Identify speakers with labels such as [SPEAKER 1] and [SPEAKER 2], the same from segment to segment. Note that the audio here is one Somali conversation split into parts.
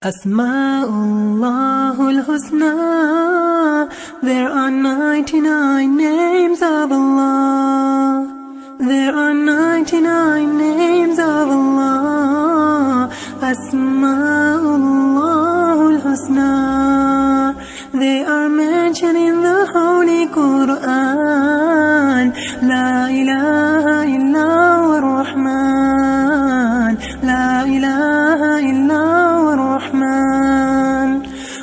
[SPEAKER 1] أسماء الله الحسنى. There are 99 names of Allah. There are 99 names of Allah. أسماء الله الحسنى. They are mentioned in the Holy Quran. لا إله إلا هو الرحمن. لا إله إلا هو الرحمن.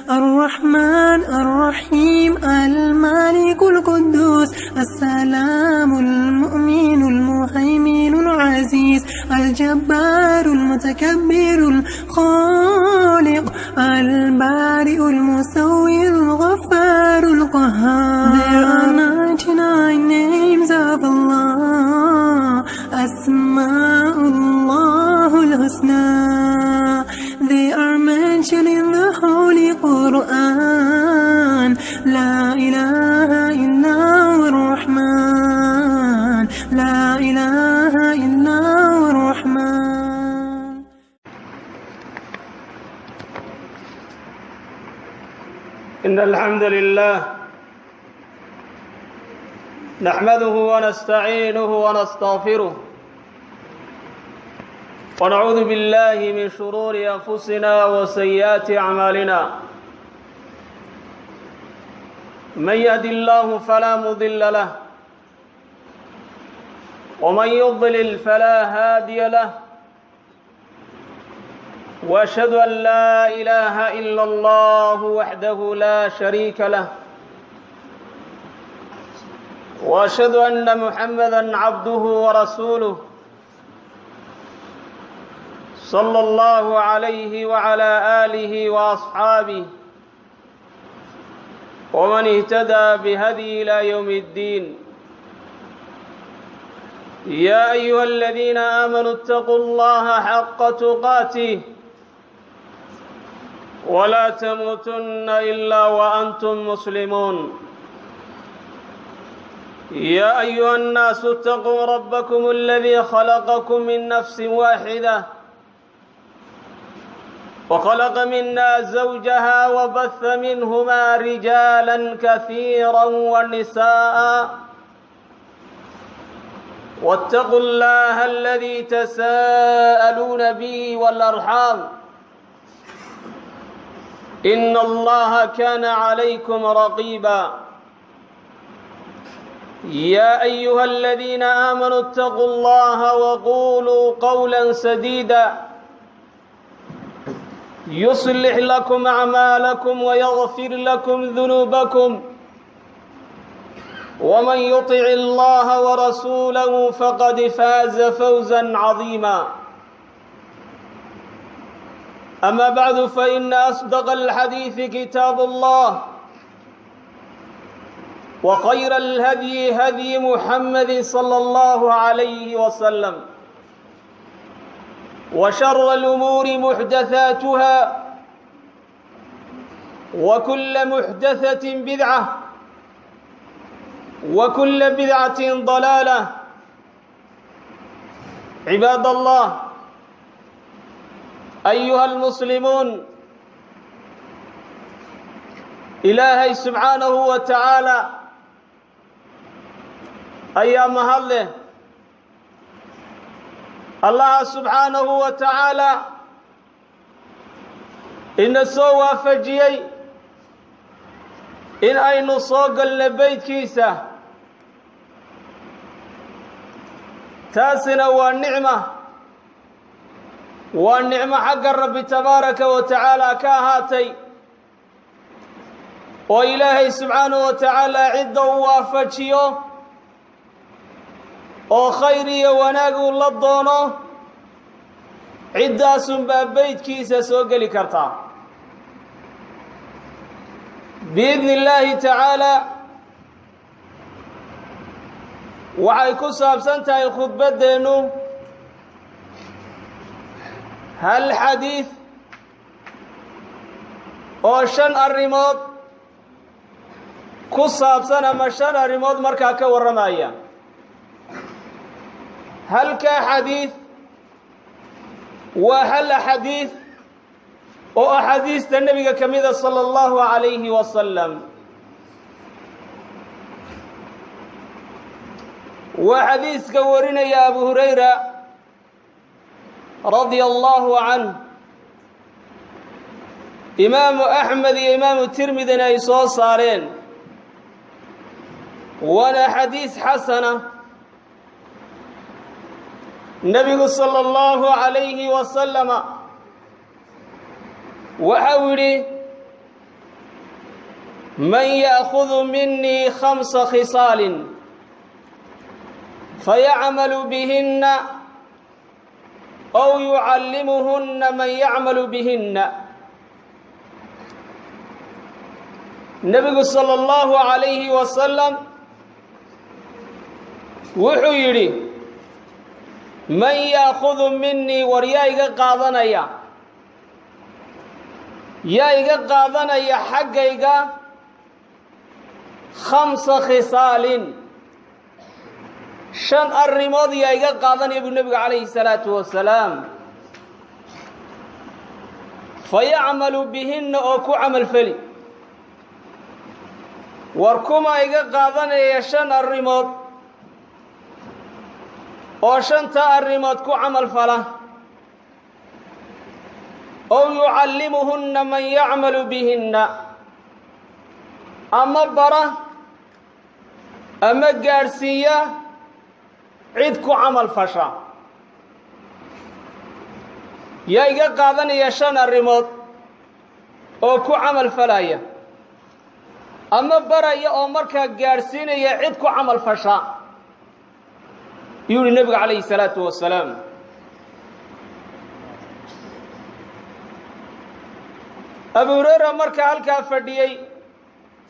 [SPEAKER 1] الرحمن الرحيم الملك القدوس السلام المؤمن المهيمن العزيز الجبار المتكبر الخالق البارئ المصور الغفار القهار. There are 99 names of Allah. أسماء الله الحسنى. They are mentioned in the Holy Quran. لا إله إلا هو الرحمن. لا إله إلا هو الرحمن.
[SPEAKER 2] إن الحمد لله نحمده ونستعينه ونستغفره ونعوذ بالله من شرور أنفسنا وسيئات أعمالنا. من يهد الله فلا مضل له ومن يضلل فلا هادي له، وأشهد أن لا إله إلا الله وحده لا شريك له، وأشهد أن محمدا عبده ورسوله صلى الله عليه وعلى آله وأصحابه ومن اهتدى بهدي إلى يوم الدين. يا أيها الذين آمنوا اتقوا الله حق تقاته ولا تموتن إلا وأنتم مسلمون. يا أيها الناس اتقوا ربكم الذي خلقكم من نفس واحدة وخلق منا زوجها وبث منهما رجالا كثيرا ونساء، واتقوا الله الذي تساءلون به والأرحام إن الله كان عليكم رقيبا. يا أيها الذين آمنوا اتقوا الله وقولوا قولا سديدا يصلح لكم أعمالكم ويغفر لكم ذنوبكم، ومن يطع الله ورسوله فقد فاز فوزا عظيما. أما بعد، فإن أصدق الحديث كتاب الله، وخير الهدي هدي محمد صلى الله عليه وسلم، وشر الأمور محدثاتها، وكل محدثة بدعة، وكل بدعة ضلالة. عباد الله، أيها المسلمون، إلهي سبحانه وتعالى أيام mahadleh. Allah subxaanahu wa tacaala ina soo waafajiyey in aynu soo galno beydkiisa, taasina waa nicma, waa nicmo xagga Rabbi tabaaraka wa tacaala ka ahaatay, oo Ilaahay subxaanahu wa tacaala cidda uu waafajiyo oo khayr iyo wanaag uu la doono, ciddaasunbaa beydkiisa soo geli kartaa biidni illaahi tacaala. Waxay ku saabsan tahay khudbaddeennu hal xadiid oo shan arrimood ku saabsan, ama shan arrimood markaa ka warramaya. Halkaa xadiid waa hal xadiid. Oo axaadiista nebiga ka mida sala allahu calayhi wasalam. Waa xadiiska warinaya Abu Hurayra radia allahu canh, Imaamu Axmed iyo Imaamu Tirmidina ay soo saareen, waana xadiis xasana. Nebigu sala allahu calayhi wasalama waxa uu yidhi: "Man ya'kudu minii khamsa khisaalin fayacmalu bihinna aw yucallimuhunna man yacmalu bihinna." Nebigu sala allahu calayhi wasalam wuxuu yidhi: "Man ya'khudu minii", war yaa iga qaadanaya, yaa iga qaadanaya xaggayga khamsa khisaalin, shan arrimood yaa iga qaadanaya buu nebigu calayhi salaatu wasalaam, fayacmalu bihinna, oo ku camal feli. War kuma iga qaadanaya shan arrimood oo shanta arrimood ku camal fala? Ow yucallimuhunna man yacmalu bihinna, ama bara ama gaadhsiiya cid ku camal fasha. Yaa iga qaadanaya shan arrimood oo ku camal falaya, ama baraya oo markaa gaadhsiinaya cid ku camal fasha, yuu yihi nebigu calayhi salaatu wasalaam. Abu Hureyra markaa halkaa fadhiyey,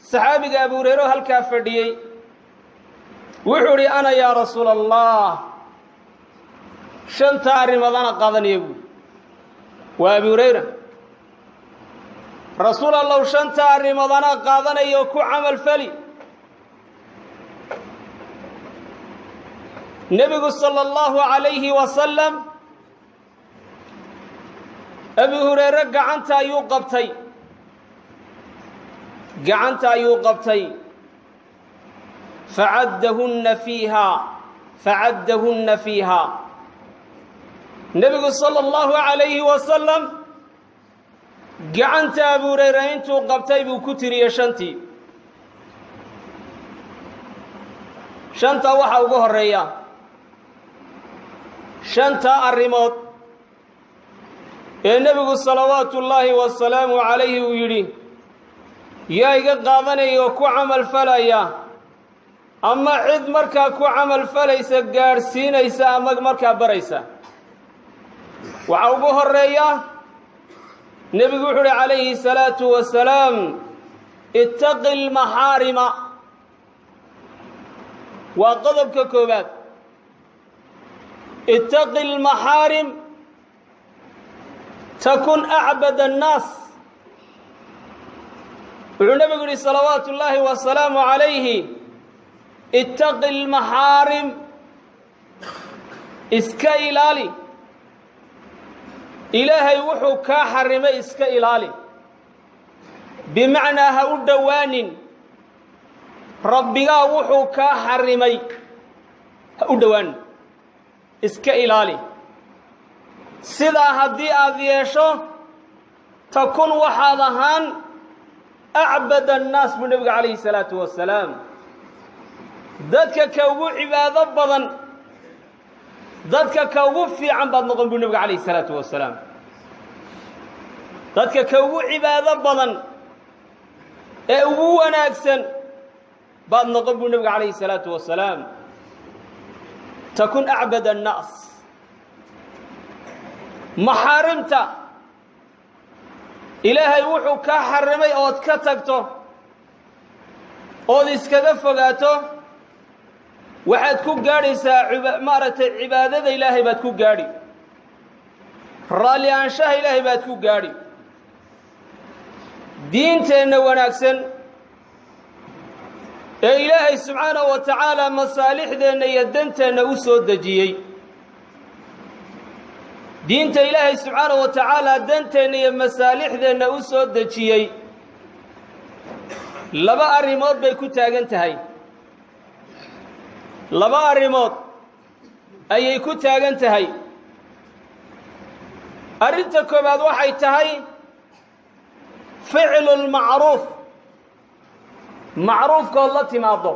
[SPEAKER 2] saxaabiga Abu Hureyre oo halkaa fadhiyey, wuxuu idhi: "Ana yaa rasuula Allah, shanta arrimood ana qaadanaya," buuri. Waa Abu Hureyra. "Rasuul Allow, shanta arrimood anaa qaadanaya oo ku camal fali." Nebigu sala allahu calayhi wasalam Abu Hureyre gacanta ayuu qabtay, gacanta ayuu qabtay. Facaddahunna fiiha, facaddahunna fiiha. Nebigu sala allahu calayhi wasalam gacanta Abu Hureyre intuu qabtay buu ku tiriyey shantii. Shanta waxaa ugu horeeya, shanta arrimood ee nebigu salawaatu ullaahi wasalaamu calayhi uu yidhi yaa iga qaadanaya oo ku camal falaya, ama cid markaa ku camal falaysa gaadhsiinaysa ama markaa baraysa, waxaa ugu horeeya, nebigu wuxuu uhi calayhi salaatu wasalaam: "Ittaqi lmaxaarima." Waa qodobka koowaad. "Ittaqi lmaxaarim takun acbad annaas." Wuxuu nebigu yidhi salawaatu ullaahi wasalaamu calayhi: "Ittaqi lmaxaarim", iska ilaali Ilaahay wuxuu kaa xarimay, iska ilaali, bimacnaa ha u dhowaanin. Rabbigaa wuxuu kaa xarimay ha u dhowaanin, iska ilaali. Sidaa haddii aad yeesho, takun, waxaad ahaan, acbad annaas, buu nebigu calayhi salaatu wasalaam, dadka ka ugu cibaado badan, dadka ka ugu fiican baad noqon, buu nebigu calayhi salaatu wasalaam. Dadka ka ugu cibaado badan ee ugu wanaagsan baad noqon, buu nebigu calayhi salaatu wasalaam. Takun acbad annaas. Maxaarimta Ilaahay wuxuu kaa xarimay ood ka tagto ood iskaga fogaato, waxaad ku gaadhaysaa, maaragtay, cibaadada Ilaahay baad ku gaadhi, raalli aanshaha Ilaahay baad ku gaadhi. Diinteenna wanaagsan ee Ilaahay subxaanahu wa tacaala masaalixdeenna iyo danteenna u soo dejiyey. Diinta Ilaahay subxaanahu wa tacaala danteenna iyo masaalixdeenna u soo dejiyey laba arrimood bay ku taagan tahay. Laba arrimood ayay ku taagan tahay. Arrinta koowaad waxay tahay ficlu lmacruuf, macruufkood la timaaddo,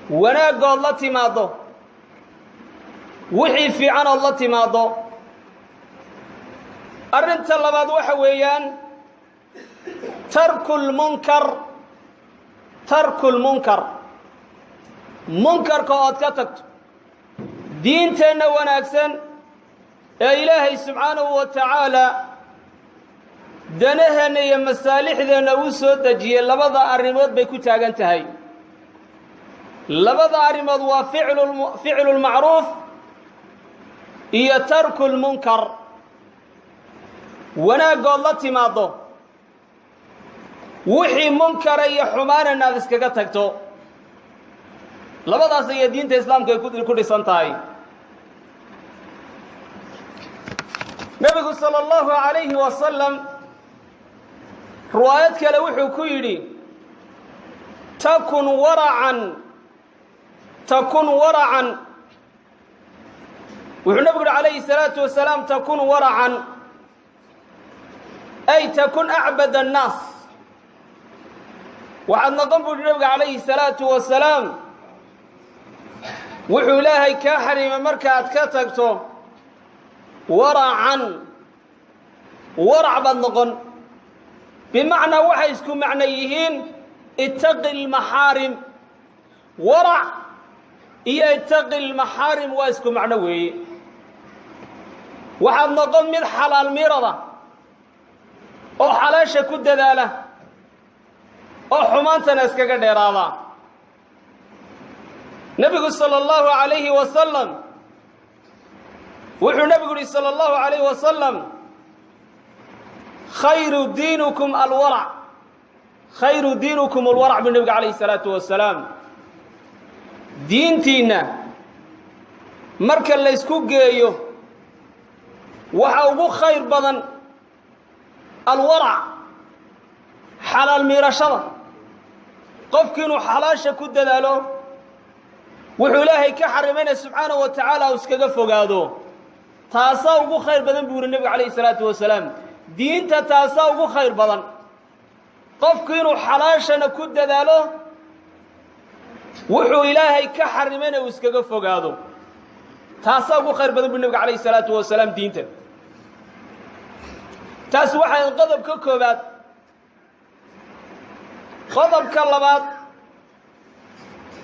[SPEAKER 2] wanaaggood la timaaddo, wixii fiicanood la timaaddo. Arrinta labaad waxa weeyaan tarku lmunkar, tarku lmunkar, munkarka ood ka tagto. Diinteenna wanaagsan ee Ilaahay subxaanahu wa tacaala danaheenna iyo masaalixdeenna uu soo dejiyey labada arrimood bay ku taagan tahay. Labada arrimood waa ficlu lmacruuf iyo tarku lmunkar, wanaaggood la timaaddo, wixii munkara iyo xumaanana aad iskaga tagto. Labadaas ayay diinta islaamka ay ku dhisan tahay. Nebigu sala allahu calayhi wasalam riwaayad kale wuxuu ku yidhi: takun waracan, takun waracan. Wuxuu nebigu yidhi calayhi salaatu wasalaam: takun waracan, ay takun acbad annaas. Waxaad noqon, buu yidhi nebiga calayhi salaatu wasalaam, wuxuu Ilaahay kaa xariimay markaad ka tagto, waracan, warac baad noqon. Bimacnaa waxay isku macno yihiin ittaqi lmaxaarim. Warac iyo ittaqi lmaxaarim waa isku macno weeye. Waxaad noqon mid xalaal miirada oo xalaasha ku dadaala oo xumaantana iskaga dheeraada. Nebigu sala allahu calayhi wasalam wuxuu nebigu yihi sala allahu calayhi wasalam: khayru diinukum alwarac, khayru diinukum alwarac, buu nebigu calayhi salaatu wasalaam. Diintiinna marka laysku geeyo waxa ugu khayr badan alwarac, xalaal miirashada. Qofku inuu xalaasha ku dadaalo, wuxuu Ilaahay ka xarimayna subxaanahu wa tacaala uu iskaga fogaado, taasaa ugu khayr badan, buu yidhi nebigu calayhi salaatu wasalaam. Diinta taasaa ugu khayr badan, qofku inuu xalaashana ku dadaalo, wuxuu Ilaahay ka xarimayna uu iskaga fogaado, taasaa ugu khayr badan buu nebigu calayhi salaatu wasalaam diinta. Taas waxay qodobka koobaad. Qodobka labaad,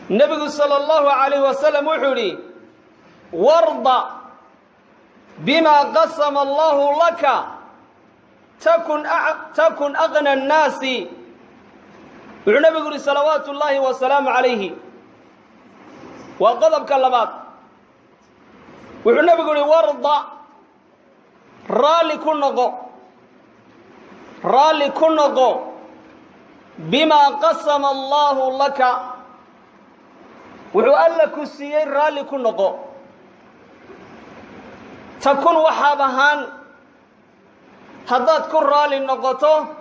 [SPEAKER 2] nebigu sala allahu calayhi wasalam wuxuu idhi: warda bimaa qasama allahu laka takun aqna annaasi. Wuxuu nebigu yidhi salawaatu ullaahi wasalaamu calayhi, waa qodobka labaad, wuxuu nebigu yihi: warda, raalli ku noqo, raalli ku noqo, bimaa qasama allaahu laka, wuxuu Alla ku siiyey raalli ku noqo, takun, waxaad ahaan haddaad ku raalli noqoto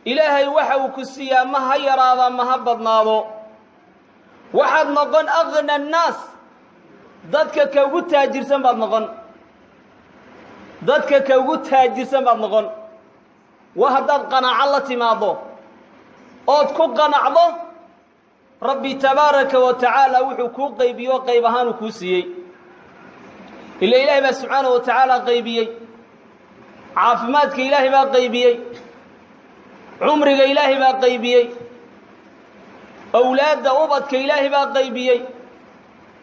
[SPEAKER 2] Ilaahay waxa uu ku siiyaa, ma ha yaraada ma ha badnaado, waxaad noqon aqna annaas, dadka ka ugu taajirsan baad noqon, dadka ka ugu taajirsan baad noqon. Waa haddaad qanaaco la timaaddo ood ku qanacdo Rabbi tabaaraka wa tacaala wuxuu kuu qaybiyo, qayb ahaanuu kuu siiyey. Ila Ilaahay baa subxaanahu wa tacaala qaybiyey caafimaadka, Ilaahay baa qaybiyey cumriga, Ilaahay baa qaybiyey owlaadda, ubadka Ilaahay baa qaybiyey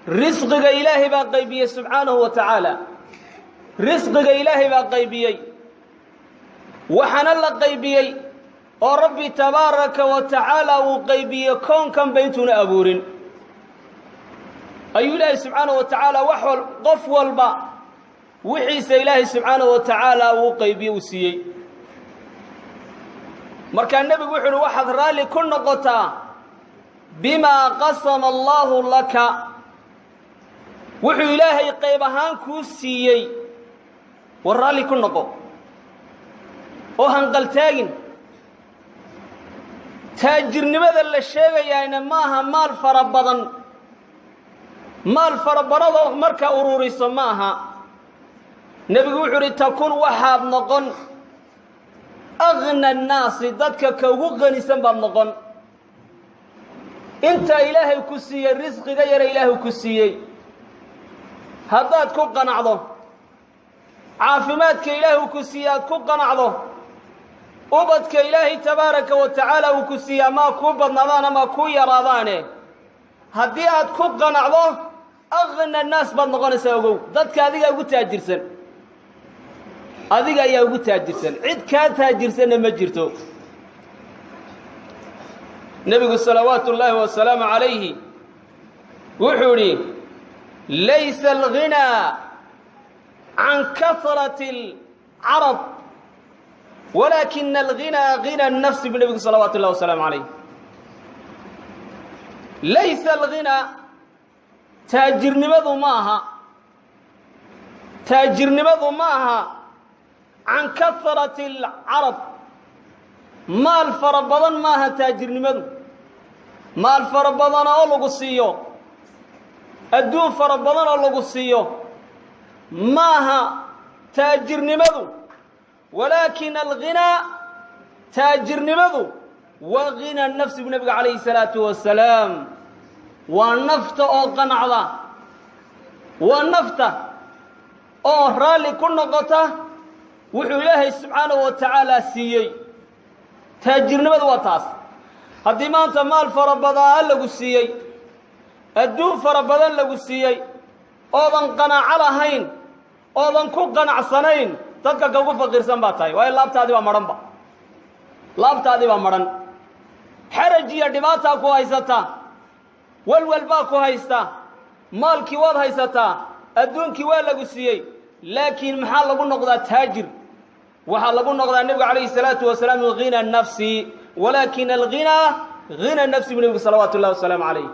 [SPEAKER 2] risqiga, Ilaahay baa qaybiyey subxaanahu wa tacaala. Risqiga Ilaahay baa qaybiyey, waxaana la qaybiyey oo Rabbi tabaaraka wa tacaala uu qaybiyey koonkanba intuuna abuurin ayuu Ilaahay subxaanahu wa tacaala wax wal qof walba wixiisa Ilaahay subxaanahu wa tacaala uu qaybiye, uu siiyey. Markaa nebigu wuxu uhi: waxaad raalli ku noqotaa bimaa qasama allaahu laka. Wuxuu Ilaahay qayb ahaan kuu siiyey, war raalli ku noqo oo hanqaltaagin. Taajirnimada la sheegayaana ma aha maal fara badan, maal fara badanoo markaa ururiso ma aha. Nebigu wuxuu uhi: "Takun, waxaad noqon, أغنى الناس, dadka ka ugu qanisan baad noqon." Intaa Ilaahay ku siiyey, risqiga yara Ilaahay ku siiyey, haddaad ku qanacdo, caafimaadka Ilaahay ku siiyey aad ku qanacdo, ubadka Ilaahay tabaaraka wa tacaala uu ku siiyey, amaa kuu badnaadaan ama kuu yaraadaane, haddii aad ku qanacdo, أغنى الناس baad noqonaysaa. Ogow, dadka adigaa ugu taajirsan, adiga ayaa ugu taajirsan, cid kaa taajirsanna ma jirto. Nebigu salawaatu ullaahi wasalaamu calayhi wuxuu idhi: "ليس الغنى عن كثرة العرض ولكن الغنى غنى النفس" buu nebigu salawaatu ullahi wasalaamu calayh. ليس الغنى, taajirnimadu ma aha, taajirnimadu ma aha, عن كثرة العرض, maal fara badan maaha taajirnimadu. Maal fara badan oo lagu siiyo, adduun fara badan oo lagu siiyo maaha taajirnimadu. ولكن الغنى, taajirnimadu waa غنى النفس buu nebiga calayhi salaatu wasalaam. Waa nafta oo qanacda, waa nafta oo raalli ku noqota wuxuu Ilaahay subxaanahu wa tacaala siiyey. Taajirnimadu waa taas. Haddii maanta maal fara badaa lagu siiyey, adduun fara badan lagu siiyey, oodan qanaaco lahayn, oodan ku qanacsanayn, dadka kaugu faqiirsan baa tahay. Waayo, laabtaadii baa madhanba, laabtaadii baa madhan. Xaraj iyo dhibaataa ku haysata, walwal baa ku haysta. Maalkii waad haysataa, adduunkii waa lagu siiyey, laakiin maxaa lagu noqdaa taajir? Waxaa lagu noqdaa, nebigu calayhi salaatu wasalaam, غنى النفس. ولكن الغنى غنى النفس buu nebigu salawaatu ullahi wasalaamu calayh.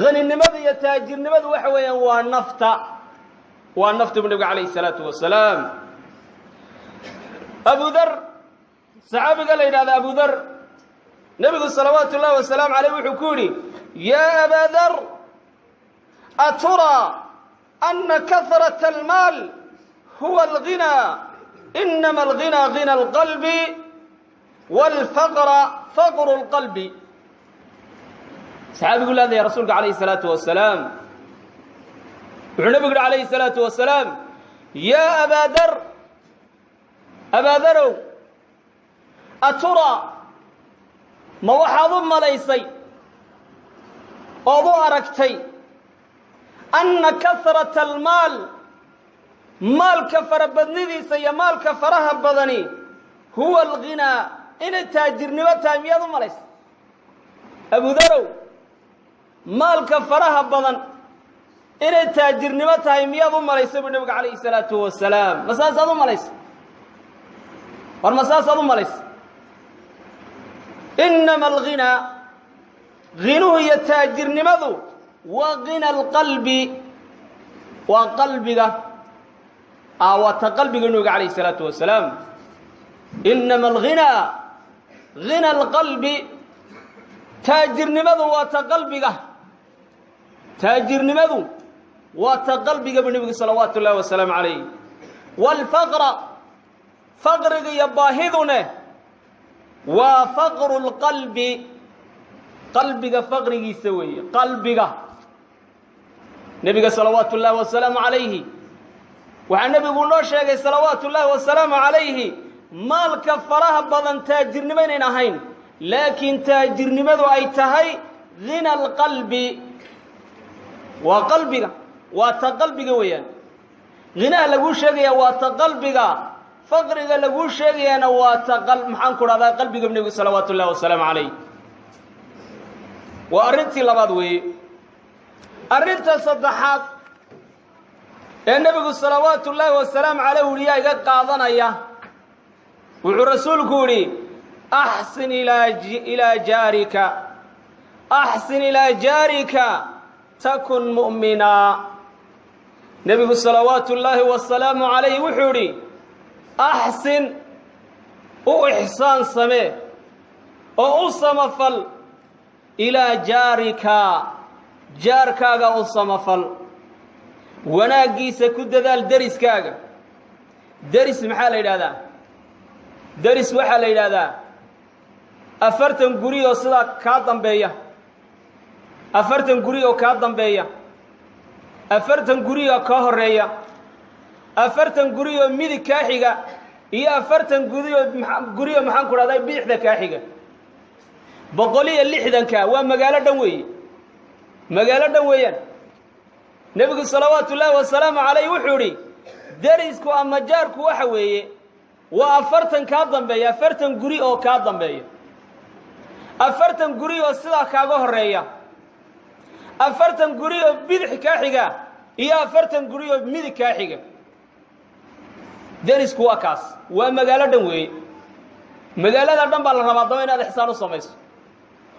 [SPEAKER 2] Haninimada iyo taajirnimadu waxa weeyaan waa nafta, waa nafta buu nebigu calayhi salaatu wasalaam. Abu Dar, saxaabiga la yidhahda Abu Dar, nebigu salawaatu ullahi wasalaamu calayh wuxuu ku yidhi: "يا أبا ذر، أترى أن كثرة المال هو الغنى؟ إنما الغنى غنى القلب، والفقر فقر القلب." Saxaabigu la hadlaya rasuulka calayhi salaatu wasalaam, wuxuu nebigu yidhi calayhi salaatu wasalaam: "يا أبا ذر, Abaa Darow, أترى, ma waxaad u malaysay ood u aragtay, أن كثرة المال, maalka farabadnidiisa iyo maalka faraha badani, هو الغنى, inay taajirnimo tahay miyaad u malaysay, Abudarow? Maalka faraha badan inay taajirnimo tahay miyaad u malaysay?" buu nebigu calayhi salaatu wasalaam. Ma saasaad u malaysay? War, ma saasaad u malaysay? إنما الغنى, ghinuhu iyo taajirnimadu, waa غنى القلب, waa qalbiga, waa ta qalbiga, nebiga calayhi salaatu wasalaam. إنما الغنى غنى القلب, taajirnimadu waa ta qalbiga, taajirnimadu waa ta qalbiga buu nebigu salawaatu ullahi wasalaamu calayh. والفقر, faqriga iyo baahidune, waa فقر القلب, qalbiga faqrigiisa weeye, qalbiga. Nebiga salawaatu ullaahi wasalaamu calayhi waxaa nebigu noo sheegay salawaatu ullaahi wasalaamu calayhi maalka faraha badan taajirnimo inayn ahayn, laakiin taajirnimadu ay tahay غنى القلب, waa qalbiga, waa ta qalbiga weeyaan. Ghinaha laguu sheegaya waa ta qalbiga, faqriga laguu sheegayaana waa ta maxaan ku dhahdaa, qalbiga, nebigu salawaatu ullahi wasalaamu calayh. Waa arrintii labaad weeye. Arrinta saddexaad ee nebigu salawaatu ullaahi wasalaamu calayh uhi yaa iga qaadanaya, wuxuu rasuulku yidhi: "أحسن إلى جارك، أحسن إلى جارك تكن مؤمنا." Nebigu salawaatu ullaahi wasalaamu calayh wuxuu idhi: axsin, u ixsaan samee oo u samafal, ilaa jaarika, jaarkaaga u samafal, wanaaggiisa ku dadaal deriskaaga. Deris maxaa la yidhahdaa? Deris waxaa la yidhaahdaa 40 guri oo sidaa kaa dambeeya, 40 guri oo kaa dambeeya, 40 guri oo kaa horreeya, 40 guri oo midig kaa xiga iyo 40 gurioo gurioo, maxaan ku dhahday, bidixda kaa xiga. 160-ka waa magaalo dhan weeye, magaalo dhan weeyaan. Nebigu salawaatu ullaahi wasalaamu calayh wuxuu idhi: derisku ama jaarku waxa weeye waa 40 kaa dambeeya, 40 guri oo kaa dambeeya, 40 guri oo sidaa kaaga horreeya, 40 guri oo bidix kaa xiga iyo 40 guri oo midig kaa xiga. Derisku waa kaas, waa magaalo dhan weeye. Magaalada dhan baa la rabaa daba inaad ixsaan u samayso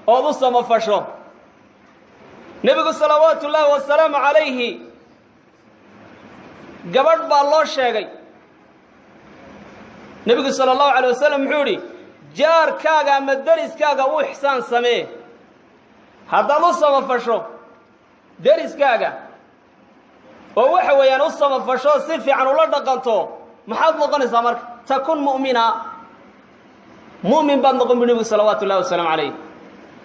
[SPEAKER 2] ood u samafasho. Nebigu salawaatu ullaahi wasalaamu calayhi gabadh baa loo sheegay. Nebigu sala allahu alay wasalam muxuu idhi: jaarkaaga ama deriskaaga u ixsaan samee. Haddaad u samafasho deriskaaga oo waxa weeyaan u samafasho, si fiican ula dhaqanto, maxaad noqonaysaa marka? Takun mu'mina, mu'min baad noqon bu nebigu salawaatu ullahi wasalaamu calayh.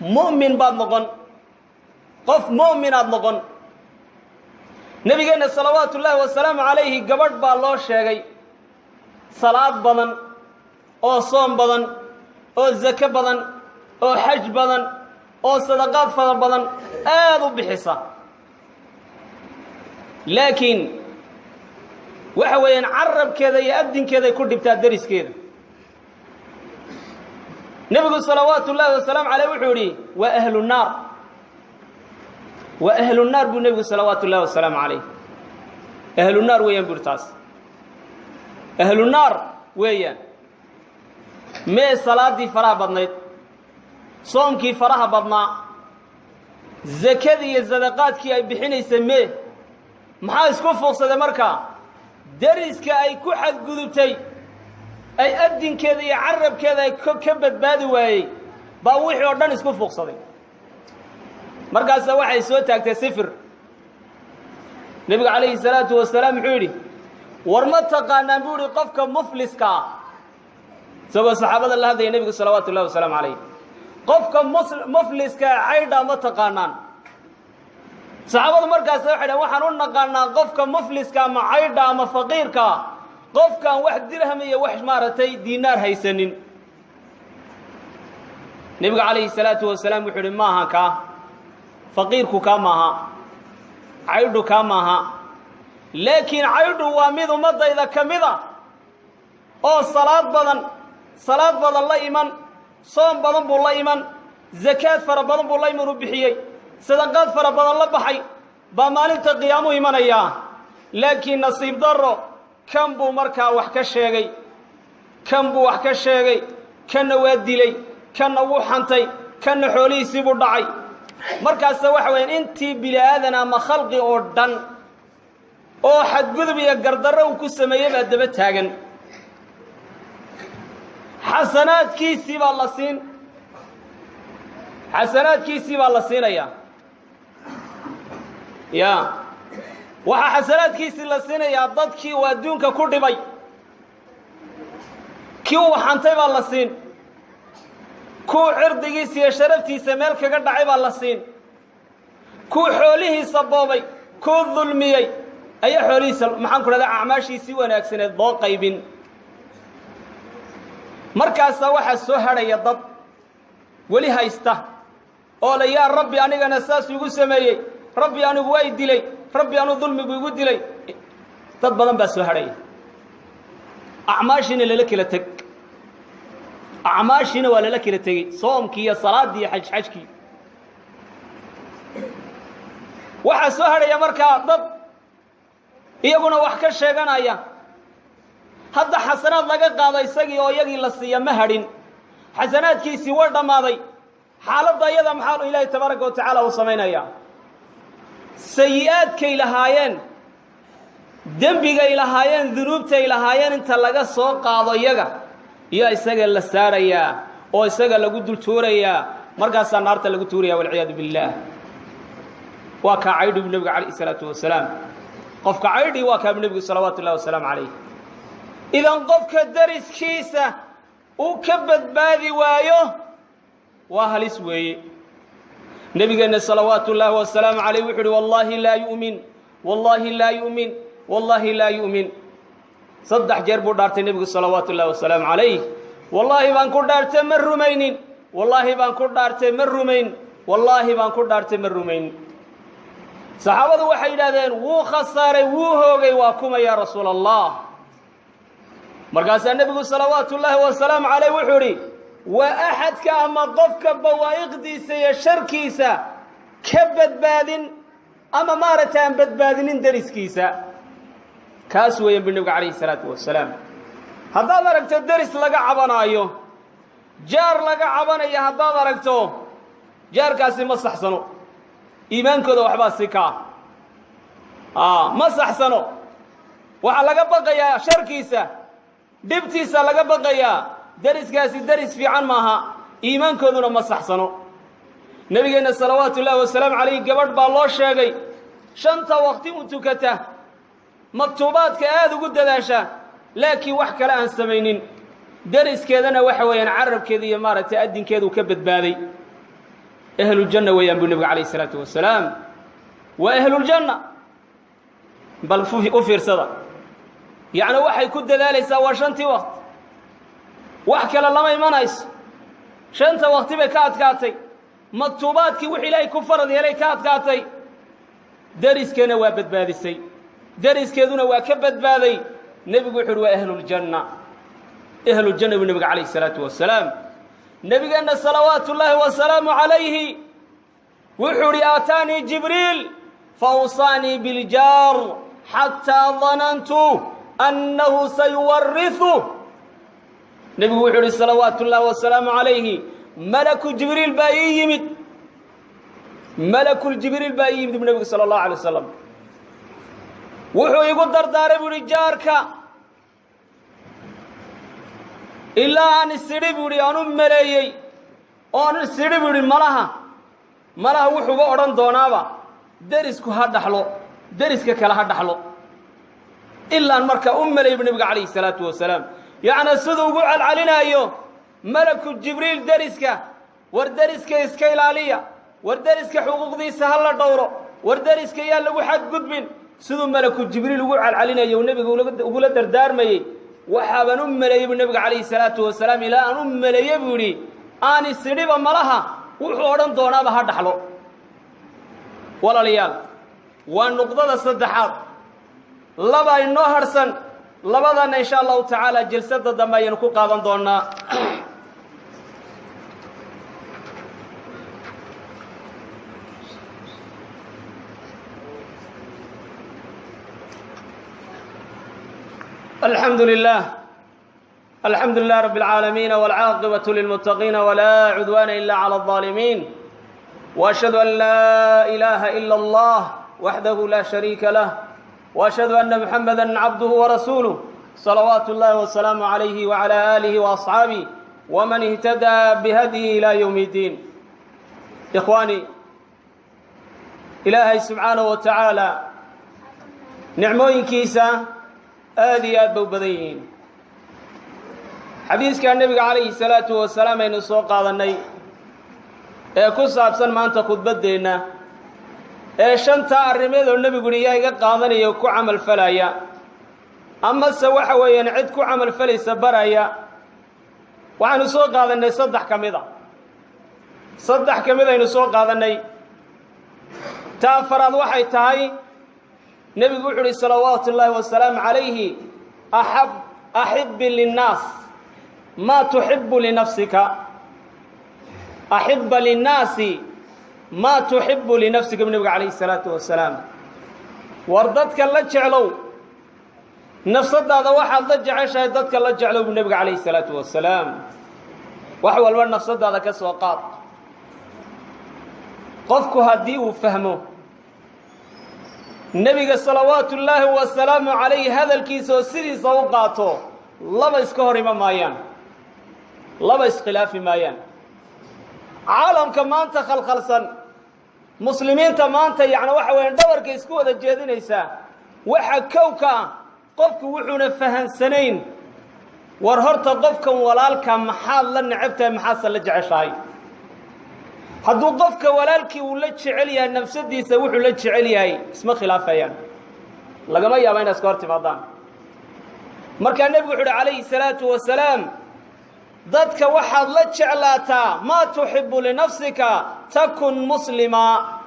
[SPEAKER 2] Mu'min baad noqon, qof mu'minaad noqon. Nebigeenna salawaatu ullaahi wasalaamu calayhi gabadh baa loo sheegay salaad badan oo soom badan oo zako badan oo xaj badan oo sadaqaad fara badan aada u bixisa, laakiin waxa weeyaan carabkeeda iyo abdinkeeday ku dhibtaa deriskeeda. Nebigu salawaatu ullaahi wasalaamu caleyh wuxuu idhi: waa ahlu naar, waa ahlu naar buu nebigu salawaatu ullahi wasalaamu calayh. Ahlu naar weeyaan buu ihi, taas ahlu naar weeyaan. Mee salaaddii faraha badnayd, soomkii faraha badnaa, zakadii iyo sadaqaadkii ay bixinaysa mee? Maxaa isku fuuqsaday markaa? Deriska ay ku xadgudubtay, ay addinkeeda iyo carabkeeda ay ka badbaadi waayey baa wixii oo dhan isku fuuqsaday. Markaasa waxay soo taagtay sifir. Nebigu calayhi salaatu wasalaam muxuu yidhi: war ma taqaanaan, buu yidhi, qofka mufliska ah? Isagoo saxaabada la hadlaya nebigu salawaatu ullahi wasalaamu calayh: qofka mufliskaa, caydha, ma taqaanaan? Saxaabadu markaas waxay dhahen: waxaan u naqaanaa qofka mufliska ama caydha ama faqiirkaa qofkaan wax dirham iyo wax maaragtay diinaar haysanin. Nebigu calayhi salaatu wasalaam wuxuu yidhi: maaha kaa faqiirku, kaa maaha caydhu, kaa maaha, laakiin caydhu waa mid ummaddayda ka mida oo salaad badan, salaad badan la iman, soom badan buu la iman, zakaad fara badan buu la iman uu bixiyey, sadaqaad fara badan la baxay baa maalinta qiyaamu imanayaa. Laakiin nasiib darro, kan buu markaa wax ka sheegay, kan buu wax ka sheegay, kanna waa dilay, kanna wuu xantay, kanna xoolihiisii buu dhacay. Markaase waxa weyaan intii bini aadan ama khalqi oo dhan oo xadgudub iyo gardarro uu ku sameeyey baa daba taagan. Xasanaadkiisii baa la siin, xasanaadkiisii baa la siinayaa. Ya waxaa xasanaadkiisii la siinayaa dadkii uu adduunka ku dhibay. Kii uu xantay baa la siin, kuu cirdigiisa iyo sharaftiisa meel kaga dhacay baa la siin, kuu xoolihiisa boobay, kuu dulmiyey ayaa xoolihiisa, maxaan ku dhahdaa, acmaashiisii wanaagsaneed loo qaybin. Markaasaa waxaa soo hadhaya dad weli haysta oo le: yaa Rabbi, anigana saasuu igu sameeyey, Rabbi anigu waa i dilay, Rabbi anuu dulmi buu igu dilay. Dad badan baa soo hadhaya. Acmaashiina lala kala teg, acmaashiina waa lala kala tegey, soomkii iyo salaaddii iyo xajxajkii. Waxaa soo hadhaya markaa dad iyaguna wax ka sheeganaya. Hadda xasanaad laga qaado isagii oo iyagii la siiya ma hadhin, xasanaadkiisii way dhammaaday. Xaaladda iyada maxaa Ilaahay tabaaraka wa tacaala uu samaynayaa? Sayi-aadkay lahaayeen. Dembigay lahaayeen, dunuubtay lahaayeen inta laga soo qaado iyaga iyo isaga la saarayaa oo isaga lagu dul tuurayaa, markaasaa naarta lagu tuuraya, walciyaadu billaah. Waa kaa caydhi bu nebigu calayhi salaatu wasalaam. Qofka caydhi waa kaabu nebigu salawaatu ullahi wasalaamu calayh. Idan qofka dariskiisa uu ka badbaadi waayo waa halis weeye. Nebigeenna salawaatu ullaahi wasalaamu calayh wuxu uhi: "Wallaahi laa yu'min, wallaahi laa yu'min, wallaahi laa yu'min." Saddex jeer buu dhaartay nebigu salawaatu ullahi wasalaamu calayh. "Wallaahi baan ku dhaartay, ma rumaynin. Wallaahi baan ku dhaartay, ma rumayn. Wallaahi baan ku dhaartay, ma rumayn." Saxaabadu waxay yidhahdeen: "Wuu khasaaray, wuu hoogay, waa kuma, yaa rasuula Allah?" Markaasaa nebigu salawaatu ullaahi wasalaamu calayh wuxuu idhi: "Waa axadka ama qofka bawaa'iqdiisa iyo sharkiisa ka badbaadin ama maaragtay aan badbaadinin deriskiisa." Kaas weeyaan bu nebigu calayhi salaatu wasalaam. Haddaad aragto deris laga cabanaayo, jaar laga cabanayo haddaad aragto, jaarkaasi ma saxsano, iimaankooda waxbaa si kaa ma saxsano. Waxaa laga baqayaa sharkiisa, dhibtiisa laga baqayaa. Deriskaasi deris fiican maaha, iimaankooduna ma saxsano. Nebigeenna salawaatu ullaahi wasalaamu calayh gabadh baa loo sheegay shanta waqti u tukata, maktuubaadka aada ugu dadaasha, laakiin wax kale aan samaynin. Deriskeedana waxa weeyaan carabkeeda iyo maaragtay addinkeedu ka badbaaday. Ahluljanna weeyaan buu nebigu calayhi isalaatu wasalaam, waa ahluljanna. Bal u fiirsada, yacni waxay ku dadaalaysaa waa shantii waqti, wax kale lama imanayso. Shanta waqti bay ka adkaatay, maktuubaadkii wix ilaahay ku farad yeelay ka adkaatay, deriskana waa badbaadisay, deriskeeduna waa ka badbaaday. Nebigu wuxu uhi: "Waa ahluljanna." Ahluljanna buu nebiga calayhi isalaatu wasalaam. Nebigeenna salawaatu ullaahi wasalaamu calayhi wuxuu idhi: "Aataanii Jibriil faawsaanii biljaar xataa danantu annahu sayuwarihu." Nebigu wuxuu idhi salawaatu ullaahi wasalaamu calayhi: "Malaku Jibriil baa ii yimid, malakuljibriil baa ii yimid," bu nebigu sala allahu alay wasalam. "Wuxuu igu dardaaray," buu ihi, "jaarka, ilaa aan isidhi," buu idhi, "aan u maleeyey oon isidhi," buu idhi, "malaha wuxuuba odhan doonaaba derisku ha dhaxlo, deriska kale ha dhaxlo." Ilaan markaa u maleeyey bu nebiga calayhi salaatu wasalaam. Yacnaa siduu ugu celcelinaayo malaku Jibriil deriska: war deriska iska ilaaliya, war deriska xuquuqdiisa ha la dhowro, war deriska yaa lagu xadgudbin. Siduu malaku Jibriil ugu celcelinayo uu nebiga ugula dardaarmayey, waxaabaan u maleeyey buu nebiga calayhi salaatu wasalaam, ilaa aan u maleeye, buu yidhi, aan isidhiba malaha wuxuu odhan doonaaba ha dhaxlo. Walaalayaal, waa nuqdada saddexaad. Laba inoo harhsan, labadana insha allahu tacaala jilsada dambe ayaynu ku qaadan doonaa. Alxamdu lilah, alxamdu lilah rab اlcaalamiin wاlcaaqibaة lilmuttaqiina wla cudwana ila clى الظaalimiin, وأshhadu an laa ilaha ila اllah waxdahu la shariika lah, وأshhadu ana muxamada cabduhu warasuuluh, salawaatu اllahi wasalaamu عalayhi wعalى alihi وأصxaabih wman ihtadaa bihadyihi ilى ywm اddiin. Ikhwaani, Ilaahay subxaanahu wa tacaala nicmooyinkiisa aada iyo aad ba u badan yihiin. Xadiiskaa nebiga calayhi salaatu wasalaam aynu soo qaadannay ee ku saabsan maanta khudbaddeenna ee shantaa arrimeed oo nebigu uhi yaa iga qaadanaya oo ku camal falaya, amase waxa weeyaan cid ku camal falaysa baraya, waxaynu soo qaadannay saddex ka mid a, saddex ka mid aynu soo qaadannay. Ta afaraad waxay tahay, nebigu wuxu uhi salawaatu ullaahi wasalaamu calayhi: "Axab axibbi linnaas maa tuxibu linafsika, axibba linnaasi maa tuxibu linafsika," bu nebiga calayhi salaatu wasalaam. War dadka la jeclow nafsadaada waxaad la jeceshahay, dadka la jeclow, buu nebiga calayhi salaatu wasalaam. Wax walba nafsadaada ka soo qaad. Qofku haddii uu fahmo Nebiga salawaatu ullaahi wasalaamu calayh hadalkiisa oo sidiisa u qaato, laba iska hor ima maayaan, laba iskhilaafi maayaan. Caalamka maanta khalkhalsan, muslimiinta maanta yacni waxa weeyaan dhabarka isku wada jeedinaysaa, waxa kow ka ah qofku wuxuuna fahansanayn. War horta qofkan walaalka maxaad la necab tahay, maxaadse la jeceshahay? Hadduu qofka walaalkii uu la jecel yahay nafsadiisa wuxuu la jecel yahay, isma khilaafayaan, lagama yaaba inaad iska hor timaadaan. Markaa nebigu wuxu uhi calayhi salaatu wasalaam: "Dadka waxaad la jeclaataa maa tuxibu linafsika takun muslima."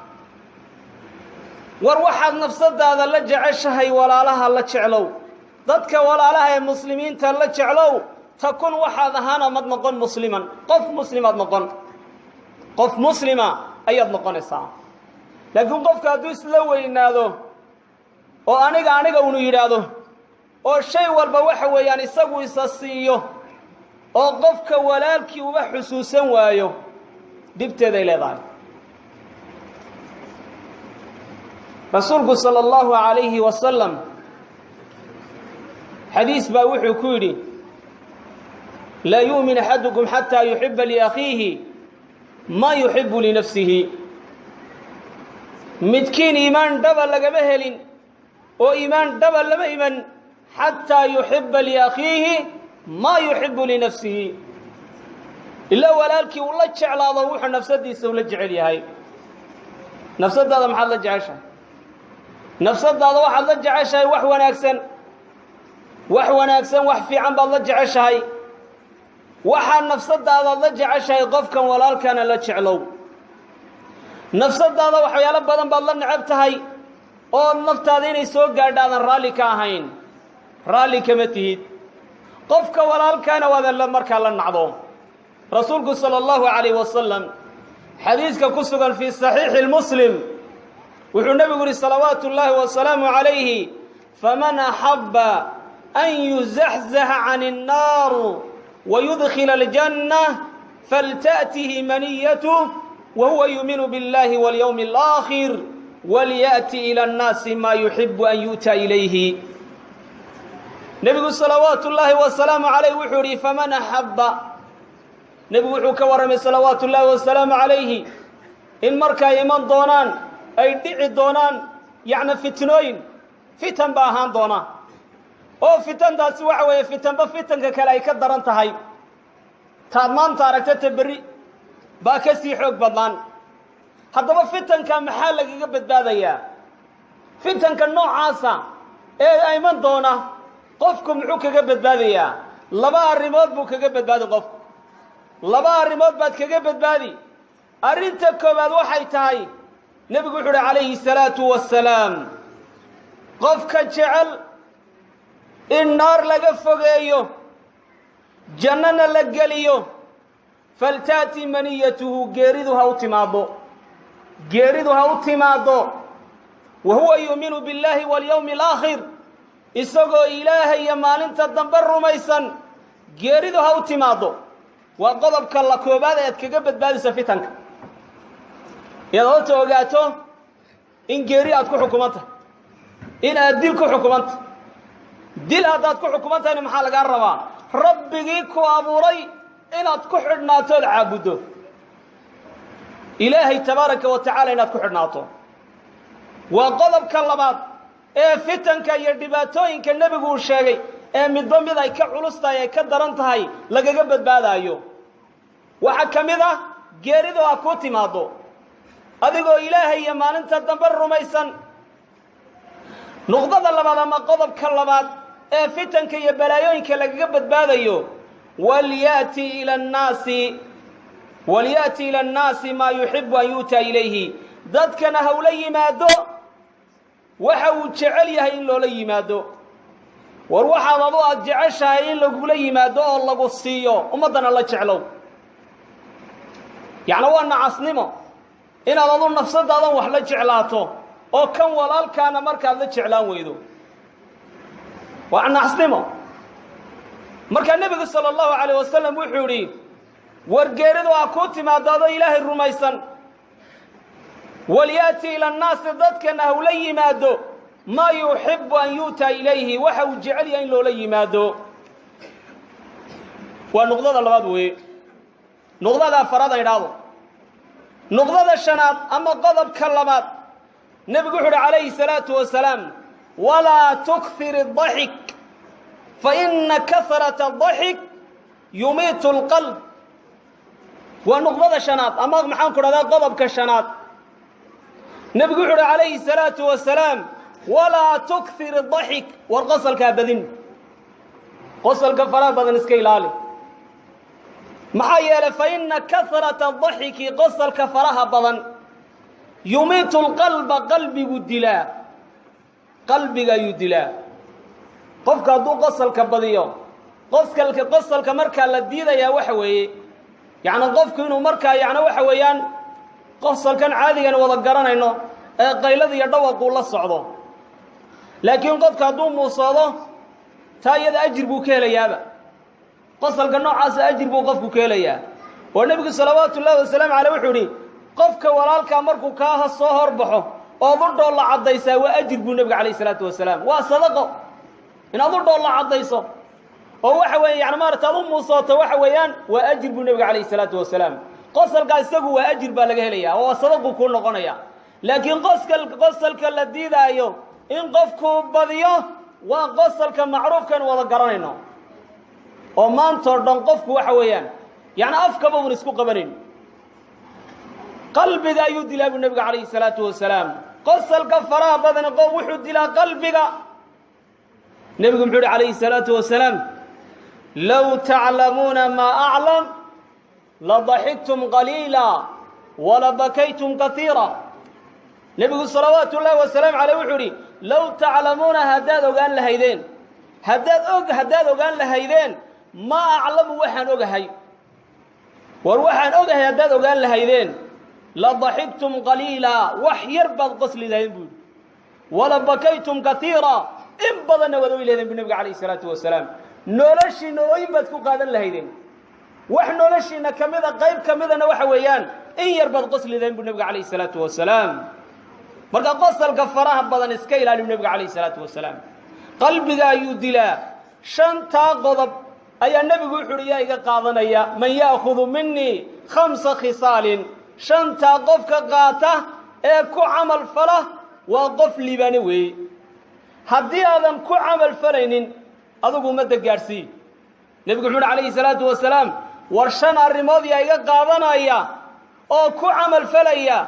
[SPEAKER 2] War waxaad nafsadaada la jeceshahay walaalaha la jeclow, dadka walaalaha ee muslimiinta la jeclow. Takun, waxaad ahaana mad noqon, musliman, qof muslimaad noqon, qof muslima ayaad noqonaysaa. Laakiin qofka hadduu isla weynaado oo aniga aniga unu yidhaahdo, oo shay walba waxa weeyaan isagu isa siiyo, oo qofka walaalkii uba xusuusan waayo, dhibteeday leedahay. Rasuulku sala allahu calayhi wasalam xadiis baa wuxuu ku yidhi: "Laa yu'min axadukum xataa yuxiba liakhiihi maa yuxibu linafsihi." Midkiin iimaan dhaba lagama helin oo iimaan dhaba lama iman xataa yuxiba liakhiihi maa yuxibu linafsihi, ilaa walaalkii uu la jeclaado wuxuu nafsadiisa ula jecel yahay. Nafsadaada maxaad la jeceshahay? Nafsadaada waxaad la jeceshahay wax wanaagsan, wax wanaagsan, wax fiican baad la jeceshahay. Waxaa nafsadaadaad la jeceshahay qofkan walaalkana la jeclow. Nafsadaada waxyaalo badan baad la necab tahay oo naftaada inay soo gaadha aadan raalli ka ahayn, raalli kama tihid. Qofka walaalkaana waadan la markaa la nacdo. Rasuulku sala allahu calayh wasalam xadiiska ku sugan fii saxiixi muslim wuxuu nebigu yihi salawaatu ullaahi wasalaamu calayhi: "Faman axabba an yuzaxzaxa can الnaar wayudkhila aljanna falta'tihi maniyatuh wahuwa yuuminu biاllahi walyowmi alaakhir walyaأti ila annaasi maa yuxibu an yu'ta ilayhi." Nebigu salawaatu ullaahi wasalaamu calayh wuxuu yihi: faman axabba. Nebigu wuxuu ka warramay salawaatu ullaahi wasalaamu calayhi in markay iman doonaan, ay dhici doonaan yacni fitnooyin, fitan ba ahaan doona, oo fitantaasi waxa weeye fitanba fitanka kale ay ka daran tahay. Taad maanta aragta ta berri baa ka sii xoog badnaan. Haddaba fitanka maxaa lagaga badbaadayaa? Fitanka noocaasa ee iman doona qofku muxuu kaga badbaadayaa? Laba arrimood buu kaga badbaadi qofku, laba arrimood baad kaga badbaadi. Arrinta koowaad waxay tahay, nebigu wuxu uhi calayhi salaatu wasalaam: qofka jecel in naar laga fogeeyo, jannana la geliyo, faltaati maniyatuhu, geeridu ha u timaaddo, geeridu ha u timaaddo, wa huwa yuuminu biاllaahi walyowmi alaakhir, isagoo Ilaahay iyo maalinta dambe rumaysan, geeridu ha u timaaddo. Waa qodobka la koobaad ead kaga badbaadaysa fitanka, inaad horta ogaato in geeri aad ku xukuman tahay, in aad dil ku xukumantah. Dil haddaad ku xukuman tahayna, maxaa lagaa rabaa? Rabbigii ku abuuray inaad ku xidhnaato ood caabuddo, Ilaahay tabaaraka wa tacaala inaad ku xidhnaato. Waa qodobka labaad ee fitanka iyo dhibaatooyinka nebigu uu sheegay ee midba mid ay ka culus tahay, ay ka daran tahay, lagaga badbaadaayo. Waxaa ka mid ah geeridu ha kuu timaaddo adigoo Ilaahay iyo maalinta dambe rumaysan. Nuqdada labaad ama qodobka labaad ee fitanka iyo balaayooyinka lagaga badbaadayo: walyaأti ila annaasi maa yuxibu an yu'taa ilayhi. Dadkana hawla yimaado waxa uu jecel yahay in loola yimaado. War waxaad adu aada jeceshahay in lagula yimaado oo lagu siiyo, ummaddana la jeclow. Yacni waa nacasnimo inaad adu nafsadaadan wax la jeclaato oo kan walaalkaana markaad la jeclaan weydo, waa nacasnimo. Markaa nebigu sala allahu calayh wasalam wuxuu idhi: war geeridu ha kuu timaado adoo Ilaahay rumaysan, walyaati ila annaasi, dadkana hawla yimaado. Maa yuxibu an yu'taa ilayhi, waxa uu jecel yahay in loola yimaado. Waa nuqdada labaad weeye. Nuqdada afaraad aan idhaahdo, nuqdada shanaad ama qodobka labaad, nebigu wuxu uhi calayhi salaatu wasalaam: walaa tukfir adaxik, fa ina kahrata adaxik yumiitu alqalb. Waa nuqdada shanaad ama maxaan ku dhahdaa qodobka shanaad. Nebigu wuxu uhi calayhi salaatu wasalaam: walaa tukfir adaxik, war qosolkaa badin, qosolka faraha badan iska ilaali. Maxaa yeelay, fa ina kahrata daxiki, qosolka faraha badan, yumiitu lqalba, qalbigu dilaa, qalbiga ayuu dilaa. Qofka hadduu qosolka badiyo, qosolka markaa la diidayaa waxa weeye, yacni qofku inuu markaa, yacni waxa weeyaan, qosolkan caadigan wada garanayno ee qaylada iyo dhawaquu la socdo. Laakiin qofka hadduu muusoodo, taa iyada ajir buu ka helayaaba. Qosolka noocaasa ajir buu qofku ka helayaa. Oo nebigu salawaatu ullahi wasalaamu caleyh wuxuu idhi: qofka walaalkaa markuu kaaha soo horbaxo ood u dhoolla caddaysaa, waa ajir buu nebiga calayh isalaatu wasalaam. Waa sadaqo inaad u dhoolla caddayso oo waxa weeye, yani maarata, aad u muusooto, waxa weeyaan waa ajir buu nebiga calayhi salaatu wasalaam. Qosolkaa isagu waa ajir baa laga helayaa oo sadaqu kuu noqonaya. Laakiin qosolka la diidaayo in qofkuu badiyo waa qosolka macruufkan wada garanayno oo maantao dhan qofku waxa weeyaan, yacni, afkaba un isku qabanayn. Qalbiga ayuu dilaa buu nebiga calayhi salaatu wasalaam. Qosolka faraha badani qof wuxuu dilaa qalbiga. Nebigu muxuu uhi calayhi salaatu wasalaam: low taclamuuna maa aclam ladaxiktum qaliila walabakaytum kaiira. Nebigu salawaatu ullaahi wasalaamu caleyh wuxuu idhi: low taclamuuna, haddaad ogaan lahaydeen, haddaad ogaan lahaydeen, maa aclamu, waxaan ogahay, war waxaan ogahay haddaad ogaan lahaydeen, ladaxiktum qaliila, wax yar baad qosli lahayn buu yidhi, wala bakaytum kaiira, in badanna waad oy lahaydeen bu nebiga calayhi salaatu wasalaam. Noloshiina ooyin baad ku qaadan lahaydeen, wax noloshiina ka mida, qayb ka midana waxa weeyaan in yar baad qosli lahayn bu nebiga calayhi salaatu wasalaam. Marka qosolka faraha badan iska ilaaliyu nebiga calayhi salaatu wasalaam, qalbiga ayuu dilaa. Shantaa qodob ayaa nebigu wuxu uhi: yaa iga qaadanaya? Man ya'khudu minii khamsa khisaalin, shantaa qofka qaata ee ku camal fala waa qof liibaane weeye. Haddii aadan ku camal falaynin, adigu ummadda gaadhsii. Nebigu wuxu uhi calayhi salaatu wasalaam: war shan arrimood yaa iga qaadanaya oo ku camal falaya,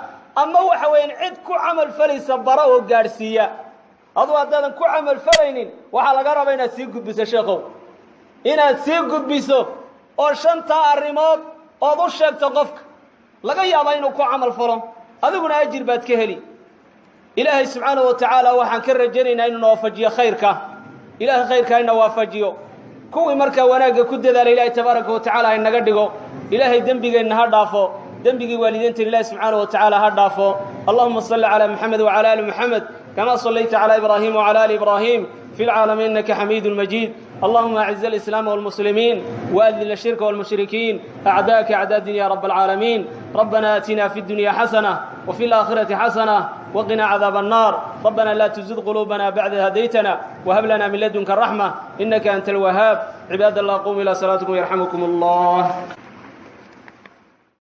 [SPEAKER 2] ama waxa weeyaan cid ku camal falaysa bara oo gaadhsiiya? Adugu haddaadan ku camal falaynin, waxaa laga rabaa inaad sii gudbiso, sheekhow, inaad sii gudbiso oo shantaa arrimood ood u sheegto qofka laga yaabaa inuu ku camal falo, adiguna ajir baad ka heli. Ilaahay subxaanahu wa tacaala waxaan ka rajaynaynaa inuu na waafajiyo khayrka. Ilaahay khayrka ina waafajiyo, kuwii markaa wanaagga ku dadaala Ilaahay tabaaraka wa tacaala ha inaga dhigo. Ilaahay dembigeenna ha dhaafo, dembigii waalideynteen Ilahi subxaanahu wa tacaala ha dhaafo. Allahuma salli calaa Maxamed wacala ali Maxamed kama sallayta calaa Ibraahim wacala ali Ibraahim fi lcaalamiin innaka xamiidu majiid. اللهم أعز الإسلام والمسلمين وأذل الشرك والمشركين، أعداءك أعداء الدين يا رب العالمين. ربنا آتنا في الدنيا حسنة وفي الآخرة حسنة وقنا عذاب النار. ربنا لا تزغ قلوبنا بعد هديتنا وهب لنا من لدنك الرحمة إنك أنت الوهاب. عباد الله، قوموا إلى صلاتكم يرحمكم الله.